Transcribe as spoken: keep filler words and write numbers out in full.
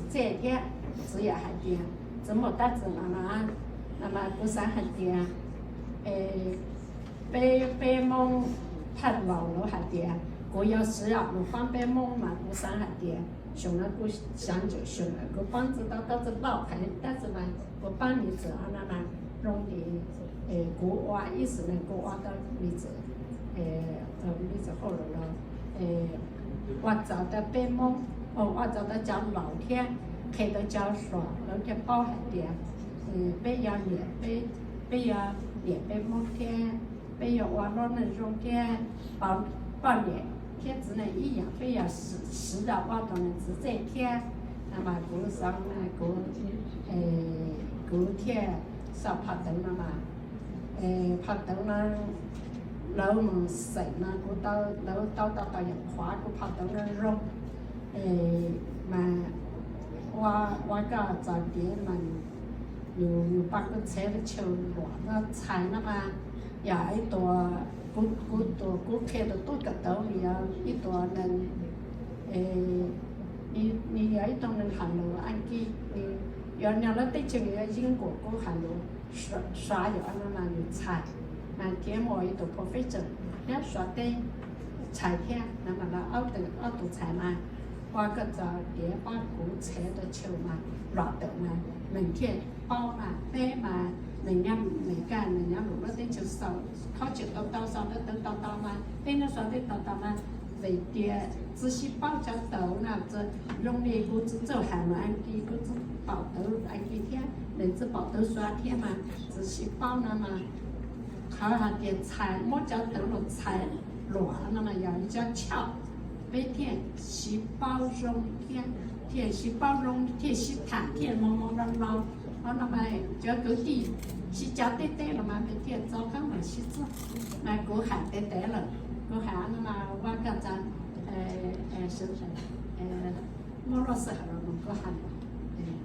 Tse kia, tsi ya haitia, tsi mo ta tsi mama, mama kusa haitia, eh, pe, pe mong pat lao lo haitia, ku yo si ya mo fan pe mong ma kusa haitia, shong na ku shang jo shong na ku pan tsi ta ta tsi lao kai ta tsi ma, ku pan ni tsi ana na, rong di, eh, ku wa i si na ku wa ta ni tsi, eh, ta ni tsi ho lo lo, eh, Ua tsa ta pe mong, o ua tsa ta jao lao kia, khe ta jao lao, lao kia pao haitia, eh, pe ya nia, pe, pe ya nia pe mong kia, pe ya ua lo na rong kia, pao, pao nia, kia tsi na i ya, pe ya si, si ya ua to na tsi tse kia, na ma ku sang na ku, eh, ku kia, sa pa teng na ma. Eh, pha tau na, lau mong sai na ku tau, lau tau tau tau yang khua ku pha tau na rong. Eh, ma wa, wa ka tsa tie ma yu, yu, yu pa ku tse le cheu lua na tsai na ma. Ya ai tua ku, ku tua ku khe tua tu ka tau ni ya i tua nang. Eh, ni, ni ya i tua nang han lo an ki, ni ya nya la te cheu ya jing ku ku han lo. Sua, sua yo ana ma ni chai. Ma tie mo i tu professor. Ya sua te chai kia, na ma la au te, au tu chai ma. Wa ka za tie pa ku che to cheu ma, la te ma. Meng tie pao ma, pe ma, meng ya, meng ka, meng ya lu lo te cheu sao. Kao cheu tau tau sao, te tau tau ma. Pe na sua te tau tau ma. Vậy thì, tsi shi pao jao tau na, tsi rong ni ku tsi zau han ma an ki, ku tsi pao tau an ki kia, neng tsi pao tau sua kia ma, tsi shi pao na ma, ka ha tie chai, mo jao tau lo chai, lo na ma ya i jao chao, pe tie shi pao rong kia, tie shi pao rong, tie shi tan, tie mo mo rong rong. Ơ, na ma, jao ku ti, shi jao te te lo ma, pe tie zao kang ma shi zi. Ma ku han te te lo, ku han na ma, wa ka za, eh, eh, shi, eh, mo lo si ha lo, ku han lo. Eh,